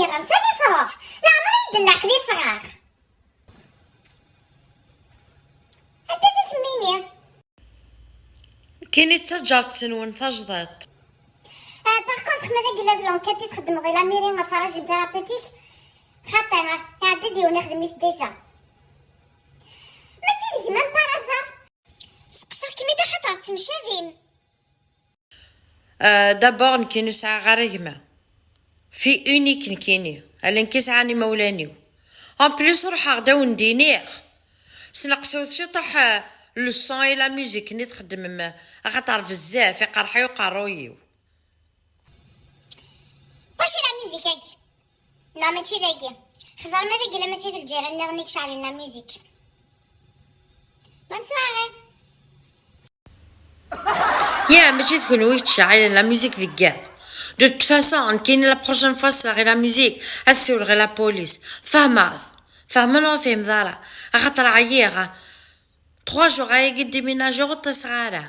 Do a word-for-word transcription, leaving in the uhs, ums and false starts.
Sani truḥ? Leɛmer i d-nneqli ffɣeɣ. Anta takemmini? Kini d taǧart-nwen tajdiṭ. Ah, par contre, ma d agella d l'enquête i txeddmeḍ i la mairie ɣef régime thérapeutique, xaṭi, ah, iɛedda-d yiwen ixdem-it déjà. Mačči d gma-m par hasard? Seqsaɣ-kem-id axaṭer tettemcabim. Ah, d'abord, nekkini ur sɛiɣ ara gma. Fille unique nekkini, ala nekk i sɛan imawlan-iw. En plus, ruḥeɣ-d ad wen-d-iniɣ. Sneqsewt ciṭuḥ, eh, le son et la musique-nni txeddmem, axaṭer bezzaf iqerḥ-iyi uqerruy-iw. Wacu la musique-agi? La, mačči dagi. Xẓer ma dagi la mačči d lǧiran nniḍen i iceɛlen la musique. Bonne soirée. Ya, mačči d kunwi i yettceɛɛilen la musique deg yiḍ. De toute façon, nekkini la prochaine fois sreɣ i la musique, ad ssiwleɣ i la police. Tfehmeḍ? Tfehmeḍ neɣ ur tfehmeḍ ara? Axaṭer ɛyiɣ. Trois jours ayagi déménager ur ṭṭiseɣ ara.